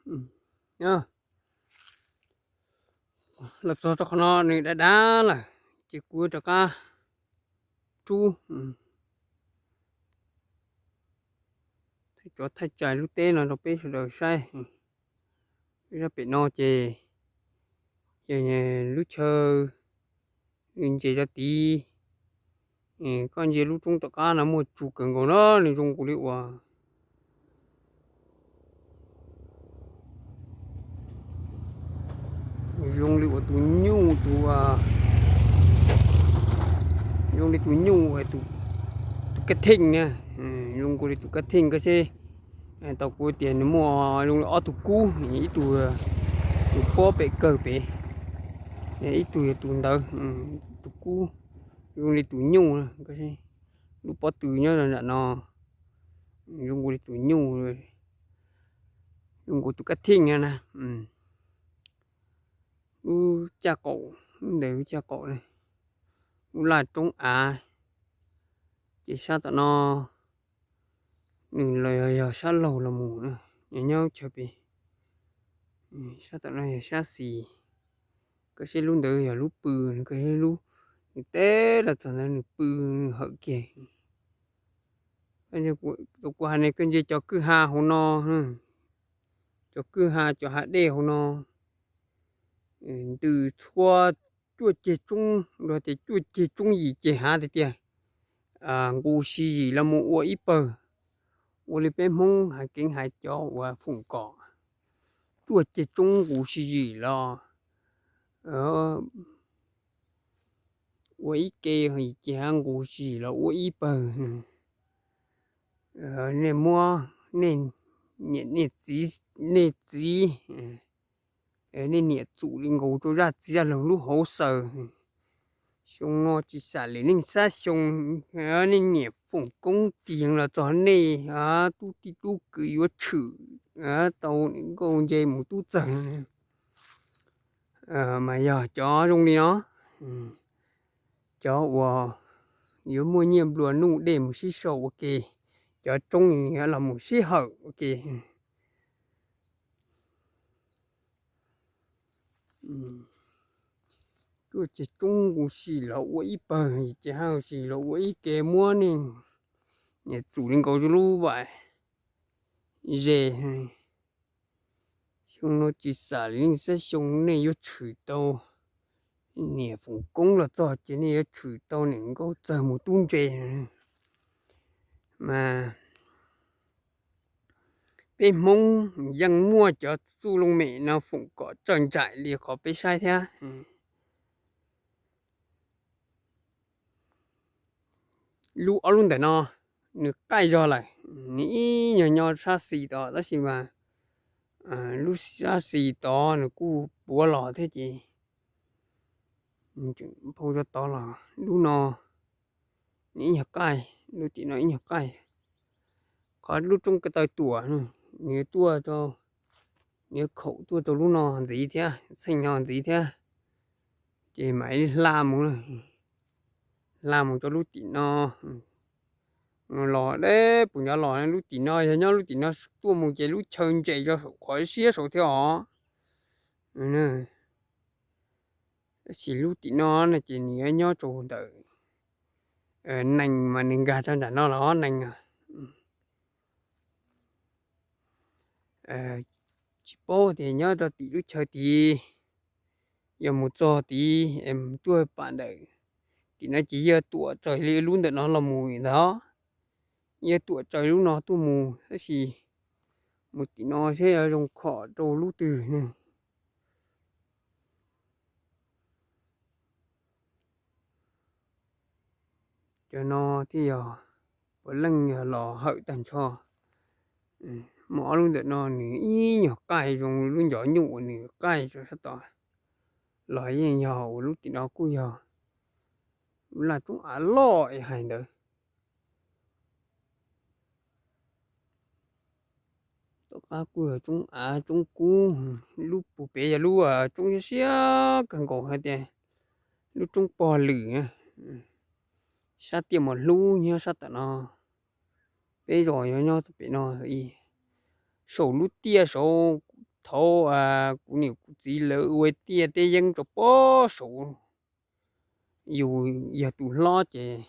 Los txog rau qhov no nws dav dav lawm, ces kuv rov qab rub cov thaij tsais lub teb no rau peb sawv daws saib. Zaj pem no ces yog lub chaw nws ntsia rau tid, koj ntsia lub roob tom qab no muaj tsu kawg nkaus na, nws zoo nkaus li uas zoo li uas tus nyuj tus, zoo li tus nyuj, tus kab theej na, zoo nkaus li tus kab theej koj seb. Tau kuv tias nws muaj zoo li ob tug kub, ib tug, tus pob pem kawg pem, ib tug yog tus ntawd, tus kub zoo li tus nyuj, lub pob tw nyob nram no zoo nkaus li tus nyuj, zoo nkaus tus kab theej na. Lub caj qaum, lub ntawd lub caj qaum, lub laj roob av, ces sab tom no nws los yog sab laug los mus na, nyob chaw pem. Sab tom no yog sab xis, koj seb lub ntawd yog lub pw, nws koj seb lub, nws teb los txog ntawd nws pw, nws hawm kiag. Kuv hais ne koj ntsia cov kwj ha hauv no, cov kwj ha cov hav dej hauv no ntws txhua cuaj ceg tsoob, luag tias cuaj ceg tsoob yim ceg hav tiag tiag. Nqus si yim los mus ua ib pawg, ua li peb Hmoob hais keev hais cov uas foom kom cuaj ceg tsoob nqus si yim los ua ib ke, yim ceg hav nqus si yim los ua ib pawg. Nej muab nej niam, nej txiv, nej txiv, nej niam txum li nkaus rau zaj txiv zaj laug lub hauv xaws. Xyoo no tsis xam lwm neej xab xyoo, nej niam foom koob tiag los txog nej tub tij tub kwv yuav tshwm tau niam nkauj ntse mus tub txawg. Mas yog cov zoo li no, cov uas yuav muaj nyiaj nplua nuj dej mus sib sau ua ke, cov tsoob los mus sib hawm ua ke. Cuaj ceg tsoob nqus si los ua ib pawg, yim ceg hav nqus si los ua ib ke, muab nej niam txum li nkaus rau lub vam ze. Xyoo no tsis xam lwm neej xab xyoo nej yuav tshwm tau niam foom koob los txog ces nej yuav tshwm tau niam nkauj txawg mus tub ntse. Mas peb Hmoob yeej muaj cov txuj looj mem no foom kom tsawj nraim li qhov peb saib thiab. Lub ob lub ntawm no nws qaij zog lawm, nws ib nyuag nyob sab xis tod tab sis mas lub sab xis tod nws kuj puav los thiab ces phau zog tod los lub no nws ib nyuag qaij, lub tim no ib nyuag qaij. Qhov lub roob ko taw tuam nws tuaj rau, nws khaum tuaj rau lub no ntxiv thiab, txheej no ntxiv thiab, ces mam li hla mus, hla mus rau lub tim no los deb pus nrov los lub tim no, yog nyob lub tim no tuaj mus ces lub chaw ntses rau saum qhov siab saud thiab os. Tab sis lub tim no no ces nws yuav nyob rau ntawm nees mas nws nkag rau nram no los nees. Tsis paub tias nyob rau tim lub chaw tid, yog mus txog tid es tuaj pam ntawm tim no ces yog tuam tsaws li lub ntawm no los mus ntag. Yog tuam tsaws lub no tuaj mus tab sis mus tim no seb zoo khom rau lub twg ne. Cov no thiaj yog puav leej yog los hawm tag nrho. Muaj ob lub ntawm no nws ib nyuag qaij zoo lub ncov nyuj uas nws qaij rau sab tod los yeej yog uas lub tim no kuj yog lub laj roob av loj es hais ntawd. Tom qab kuj yog tsoob av tsoob kub, lub pug pem yog lub tsoob siab siab kawg nkaus hais tias lub roob pog lwm, sab tiaj mos hlub nyob sab tom no. Peb zos yuav nyob pem no, saum lub tiaj saud thaum kuv niam kuv txiv lawv ua tiaj teb yeeb rau pob saud, yus yog tus hlob ces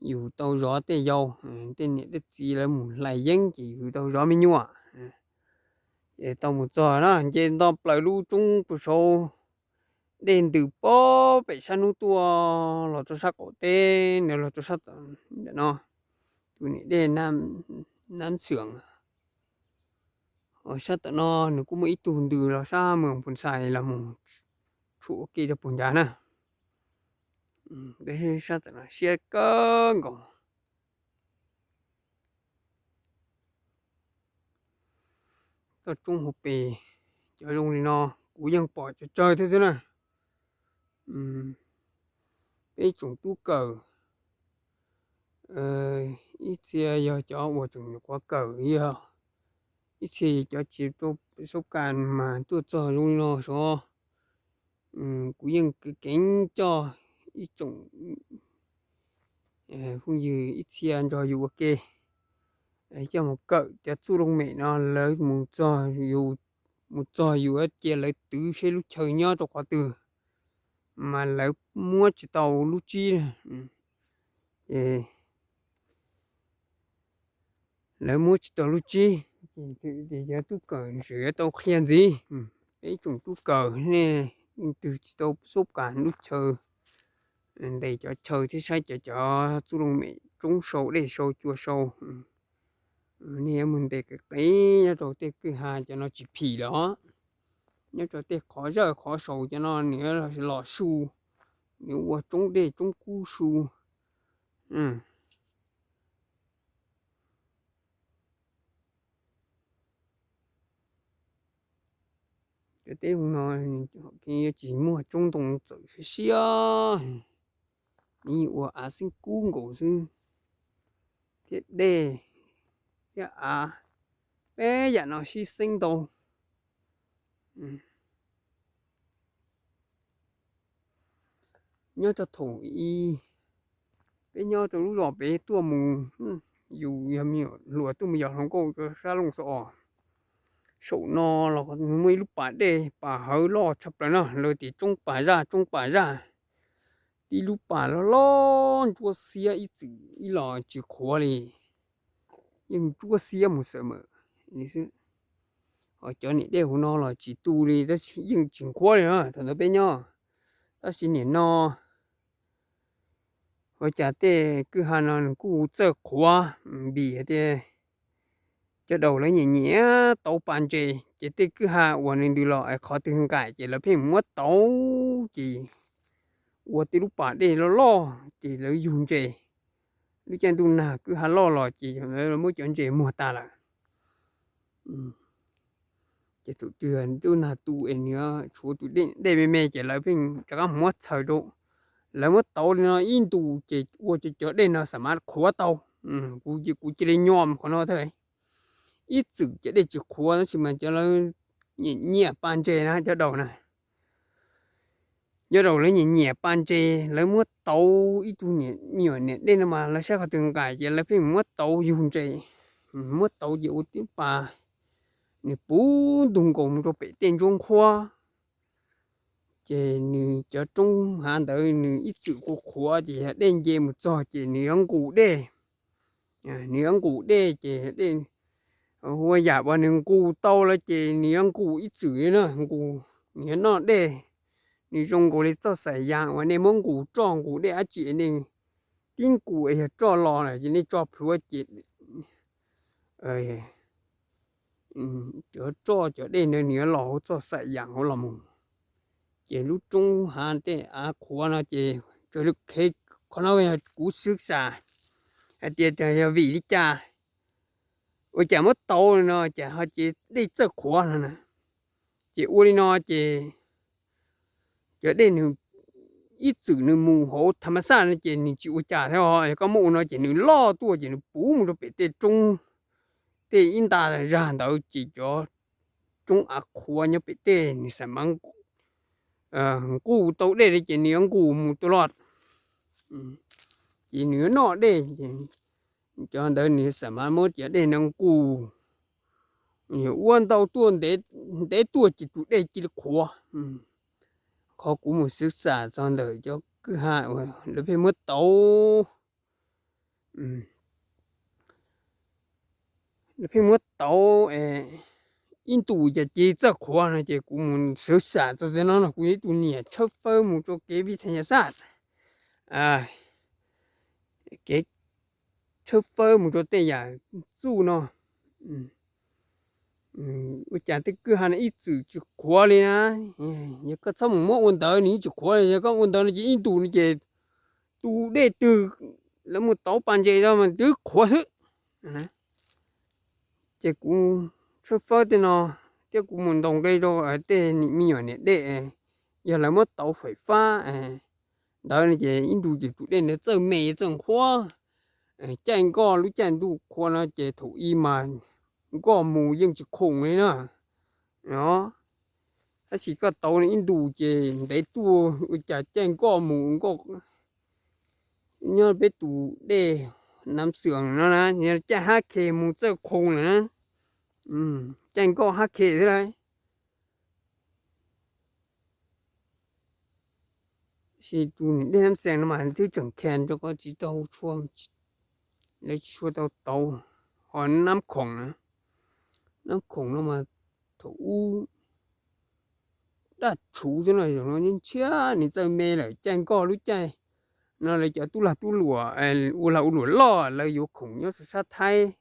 yus tau zov tej yau, tej niam tej txiv lawv mus hlais yeeb ces yus tau zov me nyuam. Es tau mus txog na, nce nto plaws lub roob rau saud, dej ntws pob pem sab hnub tuaj los rau sab qaum teb, nws los rau sab tom no, tus niam dej Nab Xwm. Sab tom no nws kuj muaj ib tug ntws los sab Moos Phus Xais los mus tshuam ua ke rau puag nrad na. Sab tom no siab kawg nkaus. Toj roob hauv pes, cov zoo li no kuv yeej pom tsawg tsawg thiab xwb na. Peb tsoom tub kawm, ib txhia yog cov uas tseem nyuam qhuav kawm, yog ib txhia cov tsis tau sab kas mas tuaj txog zoo li no sav. Kuv yeej keev coj ib tsoom phooj ywg ib txhia nrog yus ua ke coj mus kawm cov txuj looj mem no, lawv mus txog yus, mus txog yus cia lawv twv seb lub chaw nyob rau qhov twg, mas lawv muab tsis tau lub tsib. Ces lawv muab tsis tau lub tsib, ces cov tub kawm tseem yuav tau qhia ntxiv. Peb tsoom tub kawm nej leej twg tsis tau sab kas lub chaw, ntes cov chaw thiab saib cov, cov txuj looj mem roob sau dej sau cua sau, nej yuav mus ntes qev qev nyob rau tej kwj ha cov no tsis phim los, nyob rau tej qhov zawj qhov saud cov no nws yuav los su, nws ua roob dej roob kub su. Cov teb no yuav tsis muaj tsoob ntoo txawm siab siab, nws ua av xeeb kub nkaus xwb, thiab dej thiab av, peb yam no sib xeeb ntau. Nyob rau thaum i, peb nyob rau lub zos pem tuaj mus, yus yog me nyuam hluas tuaj mus yos hluas nkauj rau sab Looj Xov Os, saum no los nws muaj ib lub pas dej pas hawv loj tshaj plaws no, lawv tias Tsoob Pas Zaj, Tsoob Pas Zaj. Tib lub pas loj loj ntsuab xiab ib txwm ib los tsis qhuav li, yeej ntsuab xiab mus xwb mas. Ho cov niam dej hauv no los tsis tu li tab sis yeej tsis qhuav li na thaum ntawd peb nyob. Tab sis nim no ua cas tej kwj ha no nws kuj txawj qhuav, vim hais tias cov daus lawv nyiam nyiam tauv pas ntses, ces tej kwj ha uas nws ntws los es qhov twg nqaim ces lawv pheej muab tauv ces ua tej lub pas dej loj loj ces lawv yug ntses. Lub caij ntuj nag kwj ha loj los ces muab cov ntses muag tas lawm. Ces thaum twg ntuj nag tu es nws tshuav tus dej me me ces lawv pheej rov qab muab txhaws rau. Lawv muab tauv li no ib ntus ces ua rau cov dej no xam mas qhuav tau. Kuv, kuv cia li nyom qhov no thiab. Ib txwm cov dej tsis qhuav tab sis mas cov lawv nyiam nyiam pas ntses na cov daus na. Cov daus lawv nyiam nyiam pas ntses, lawv muab tauv ib tug me nyuam niam dej no mas lawv saib qhov twg nqaim ces lawv pheej muab tauv yug ntses. Muab tauv ces ua tib pas, nws puv ntug nkaus mus rau pem tej ntsuab nqhuab. Ces nws cov roob hav ntawd nws ib txwm qhuav qhuav ces yog dej nce mus txog ces nws yuav nqus dej. Nws yuav nqus dej ces dej, ua yam uas nws nqus tau lawm ces nws yuav nqus ib txwm li na, nqus, nws yuav noj dej. Nws zoo nkaus li txoj xaim yas uas nej muab nqus roj nqus dej dab tsi nej tib nqus es yog roj los lawm ces nej tso plhuav ces cov roj cov dej ntawd nws yuav los hauv txoj xaim yas hauv los mus. Ces lub roob hav tej av qhuav no ces raws li qhov no yog kuv xwb xav hais tias yog vim li cas ua cas muab tauv li no ces ho ces dej txawj qhuav no na. Ces ua li no ces cov dej nws ib txwm nws mus hauv tham mas xaj no ces nws tsis ua cas thiab os. Yog koj muab ua no ces nws loj tuaj ces nws puv mus rau pem tej roob, tej ib nta zag ntawd ces cov roob av qhuav nyob pem tej nws xam mas nqus tau dej li ces nws yuav nqus mus tus loj, ces nws yuav noj dej. Cov ntawd nws xam mas muab cov dej no nqus, ua ntau tuaj ntev tuaj ces tus dej cia li qhuav. Qhov kuv mus xwv xam txog ntawm cov kwj ha uas lawv pheej muab tauv, lawv pheej muab tauv ib ntus ces cia li txawj qhuav no ces kuv mus xwv xam txog tej no no kuv yog ib tug niam tshawb fawb mus rau kev vij thas nyas xaj, kev tshawb fawb mus rau tej yam txuj no. Ua cas tej kwj ha no ib txwm tsis qhuav li na? Yog koj txhob mus muab ua ntawd nws yeej tsis qhuav li, yog koj ua ntawd no ces ib ntus no ces tus dej twg lawv mus tauv pas ntses rau mas twb qhuav xwb. Ces kuv tshawb fawb tej no thiab kuv mus ntaus nqi rau tej me nyuam niam dej, yog lawv muab tauv fais fab ntawd no ces ib ntus ces tus dej ntawd txawj me txawj qhuav. Caij nkoj lub caij ntuj qhua no ces thaum ub mas nkoj mus yeej tsis khoom li na. Tab sis koj tauv ib ntus ces ntev tuaj ua cas caij nkoj mus nkoj nyob peb tus dej Nam Xwm no na, caij hab khe mus txawj khoom lawm na. Caij nkoj hab khe thiab lauj. Tab sis tus niam dej Nam Xwm no mas twb tseem khe rau koj tsis tau tshua, lawv tsis tshua tau tauv. Ho Nam Khoom na, Nam Khoom no mas thaum ub daj tshuv xwb no, zaum no ntshiab nws txawj me lawm, caij nkoj lub caij no lawv cov tub lag tub luam ua lag ua luam loj lawv yuav khoom nyob rau sab Thaib,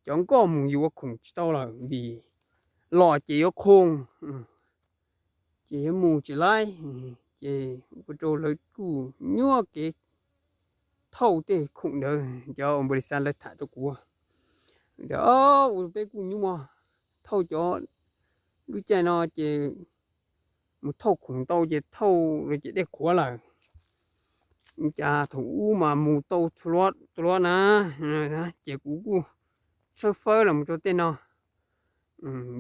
cov nkoj mus yuav khoom tsis tau lawm vim los ces yuav khoom, ces yuav mus tsis laib, ces ua rau lawv kuj nyuaj kev thauj tej khoom ntawd. Cov npau li xav lawv tham rau kuv tias ua peb kuj nyuaj mog, thauj cov lub caij no ces mus thauj khoom ntau ces thauj los ces dej qhuav lawm. Cas thaum ub mas mus tau txhua luag na, ces kuv kuj tshawb fawb los mus rau tej no.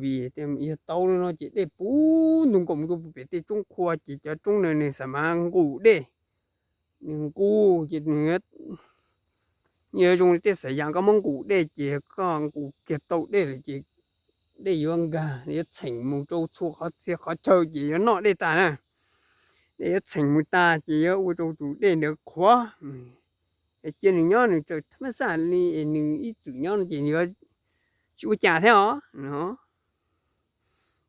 Vim yog tau li no ces dej puv ntug nkaus mus rau pem tej roob qhua ces cov roob ntawd nws xav mas nqus dej, nws nqus ces nws yuav zoo li tej xav yas koj muab nqus dej ces koj nqus kiag tau dej lawm ces dej yuav nkag yuav txheem mus rau txhua qhov txhia qhov chaw ces yuav noj dej tas na. Dej yuav txheem mus tas ces yuav ua rau tus dej ntawd qhuav. Cia nws nyob nws raws thab mab xaj li nws ib txwm nyob no ces yuav tsis ua cas thiab os no.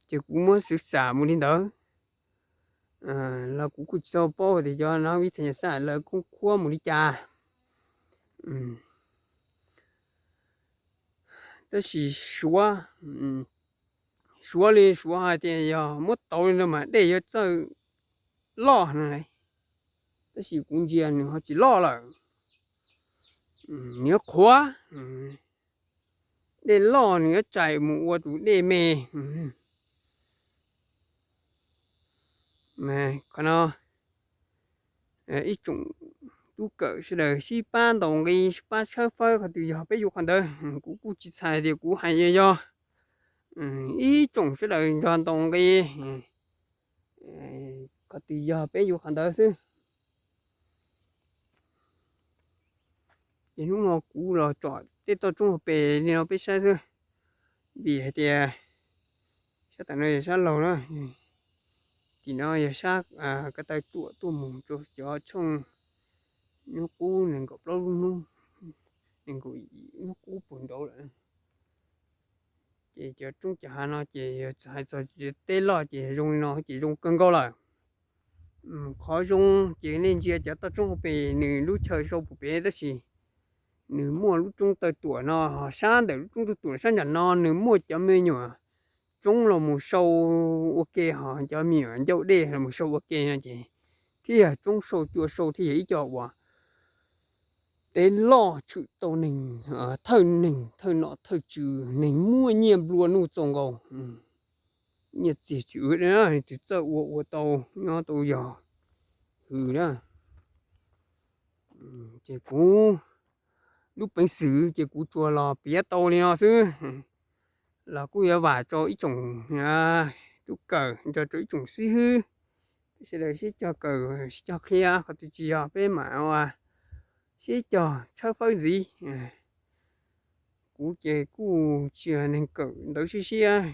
Ces kuv muab xwv xam mus li ntawd los kuv kuj tsis tau paub tias cov no vib thas nyas xaj lawv khoob khuab mus li cas. Tab sis Suav, Suav li Suav hais tias yog muab tauv li no mas dej yuav txawj loj no. Tab sis kuv ntsia nws ho tsis loj lawm, nws yuav qhuav. Dej loj nws yuav tsais mus ua tus dej me. Qhov no ib tsoom tub kawm sawv daws sib pab ntaus nqi sib pab tshawb fawb qhov twg yog peb yuav qhov ntawd. Kuv kuj tsis txhais tias kuv hais yog yog. Ib tsoom sawv daws nrog ntaus nqi qhov twg yog peb yuav qhov ntawd xwb. Ces hnub no kuv los tsom tej toj roob hauv pes li no peb saib xwb, vim hais tias sab tam no yog sab laug na, tim no yog sab ko taw tuam tuaj mus rau cov tshooj hnub qub nees nkaum plaub lub hnub, nees nkaum hnub qub puag nraud lawm. Ces cov roob cov hav no ces hais txog teb loj ces zoo li no ces zoo kawg nkaus lawm. Qhov zoo ces nej ntsia cov toj roob hauv pes nws lub chaw sau puag pem tab sis nws muaj lub roob taw tuam no, ho sab ntawm lub roob taw tuam sab nram no nws muaj cov me nyuam roob los mus sau ua ke, ho cov me nyuam ncauj dej los mus sau ua ke no ces thiaj yog roob sau cua sau thiaj yog ib co uas teb loj tshwm tau neeg, thawj neeg thawj nom thawj tswv, neeg muaj nyiaj nplua nuj txaus nkaus, nyiaj txiag tswv twb txawj ua ua tau nyob tau yog hws na. Ces kuv lub peev xwm ces kuv tsuas los piav tau li no xwb, los kuj yuav vam rau ib tsoom tub kawm nrog rau ib tsoom xib hwb, peb sawv daws sib cog kawm sib cog qhia, qhov twg tsis yog peb mam ua sib cog tshawb fawb ntxiv. kuv ces kuj tsis yog neeg kawm ntawv siab siab,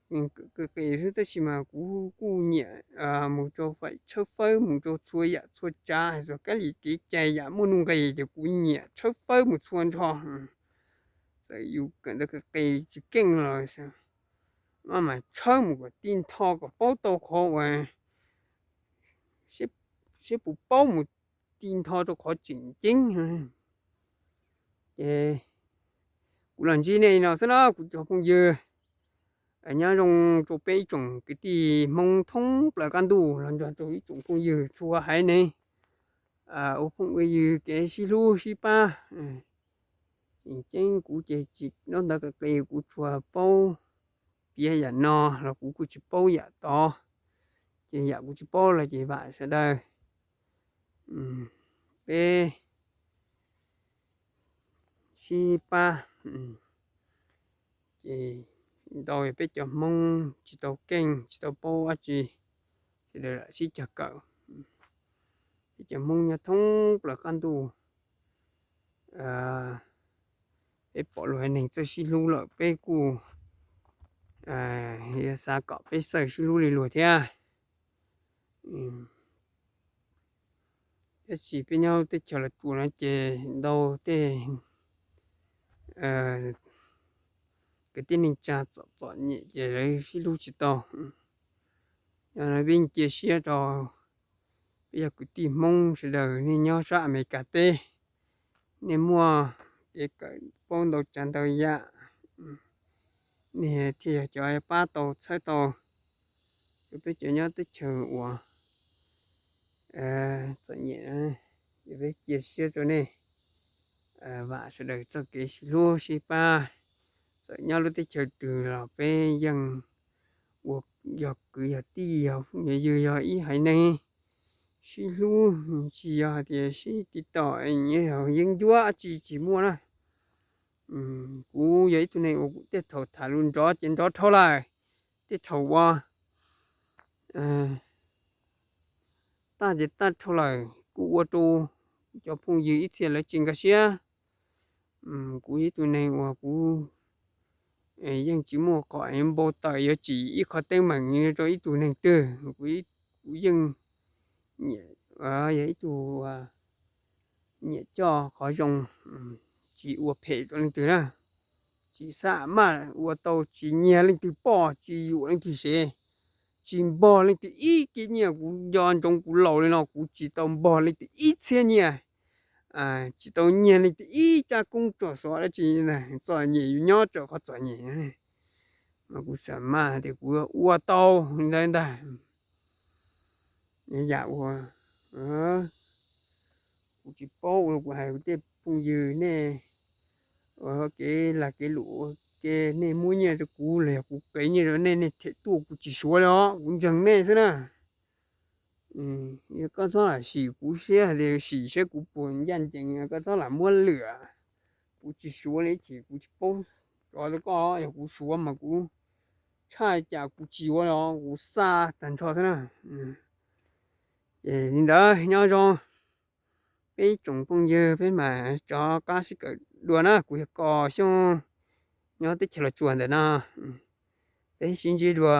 qis xwb, tab sis mas kuv kuj nyiam mus rau faim tshawb fawb, mus rau txhua yam txhua tsav, txog kab li kev cai yam muaj nuj nqis ces kuv nyiam tshawb fawb mus txhua nrho. Txawm yus kawm ntawv qis tsis keej los maj mam tshawb mus kom tij ntho kom paub tau qhov uas, seb puas paub mus tij ntho rau qhov tseem ceeb. Ces kuv los ntsib nej no xwb na kuv cov phooj ywg. Nyob zoo rau peb ib tsoom kwv tij Hmoob thoob plaws qab ntuj, los nrog rau ib tsoom phooj ywg txhua haiv neeg, ua phooj ua ywg kev sib hlub sib pab. Tseem ceeb kuv ces tsis nyob ntawv qis, kuv tsuas paub piav yam no los kuv kuj tsis paub yam tod, ces yam kuv tsis paub los ces vam sawv daws peb sib pab. Ces ntau peb cov Hmoob tsis tau keej tsis tau paub dab tsi, sawv daws lam sib cog kawm. Peb cov Hmoob nyob thoob plaws qab ntuj, peb pom luag haiv neeg txawj sib hlub lawm peb kuj yuav xav kom peb txawj sib hlub li luag thiab. Tab sis peb nyob teb chaws Los Tsuas no ces ntau tej kwv tij neej tsa txom txom nyem ces lawv sib hlub tsis tau. Yog no peb cia siab rau peb yog kwv tij Hmoob sawv daws nej nyob sab Amelikas teb, nej muaj kev kawm paub ntau tsav ntau yam, nej thiaj yog cov pab tau txhawb tau rau peb cov nyob teb chaws uas txom nyem. Ces peb cia siab rau nej, vam sawv daws txoj kev sib hlub sib pab. Txawm nyob lub teb chaws twg los peb yeej ua yog kwv yog tij yog ywg yog ib haiv neeg sib hlub, tsis yog hais tias sib tiv tom, yeeb ncuab tsis tsis muaj na. Kuv yog ib tug neeg uas kuv tej thaum tham lus nrov ces nrov dhau lawm, tej thaum uas tag ces tag dhau lawm, kuj ua rau cov phooj ywg ib txhia lawv tsis nkag siab. Kuv yog ib tug neeg uas kuv yeej tsis muaj qhov npau taws yuav tsim ib qho teeb meem rau ib tug neeg twg. Kuv yeej yog ib tug nyiam coj qhov zoo, tsis ua phem rau leej twg na, tsis xam maj ua tau, tsis nyiag leej twg poj, tsis yuam leej twg sev, tsis npog leej twg ib kib nyiaj. Kuv nco ntsoov kuv laus li no kuv tsis tau npog leej twg ib txhiab nyiaj, tsis tau nyiag leej twg ib rab koob rog xov dab tsi. Txom nyem yus nyob tsawm qhov txom nyem, mas kuv xam maj tias kuv ua tau li ntawd ntag. Yam uas kuv tsis paub ua kuv hais kuv tej phooj ywg nej ua kev lag kev luam ua ke, nej muab nyiaj rau kuv los yog kuv kev nyiaj rau nej, nej them tuaj kuv tsis suav li os, kuv ntseeg nej xwb na. Yog koj txhob lam sim kuv siab hais tias sim saib kuv puas ncaj ncees, koj txhob lam muab lwam. Kuv tsis suav li, ib chim kuv tsis paub tso rau koj, yog kuv suav mas kuv tshaj cas kuv tsis yuav li os, kuv xa tag nrho xwb na. Ces li ntawd nyob zoo peb ib tsoom phooj ywg, peb mam rov qab sib kawm dua na. Kuv yog Kos Xyooj, nyob teb chaws Los Tsuas ntawm no. Peb sib ntsib dua.